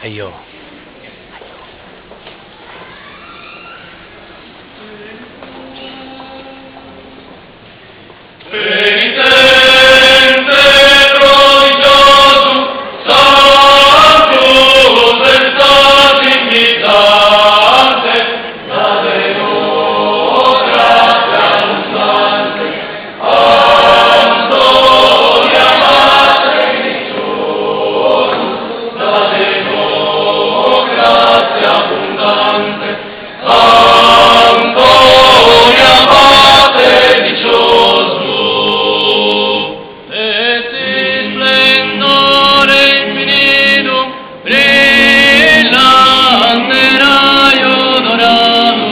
Ejò. Penitente prodigiosu, santu senza simizante, dade nos grazia abbundante. Antonia Matre diciosu, dade nos grazia abbundante. Antonia Matre diciosu. Et isplendore infinitu, brillante raio doradu,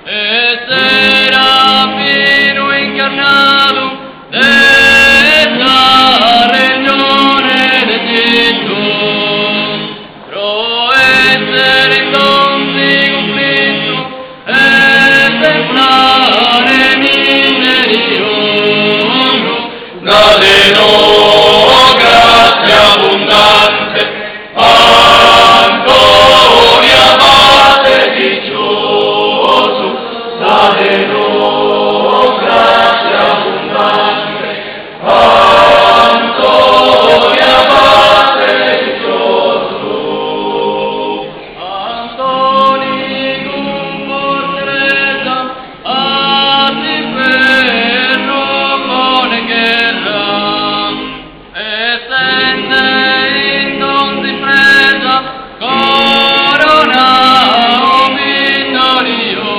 et serafinu incarnadu, de sa regione de Egitto, pro essere in donzi conflittu, esemplare miserioso, dade nos grazia abbundante, Antonia Matre diciosu, dade nos grazia abbundante, Antonia Matre diciosu. Antoni cum fortaleza ad inferno pone gherra, essende in donzi impresa corona vittorioso.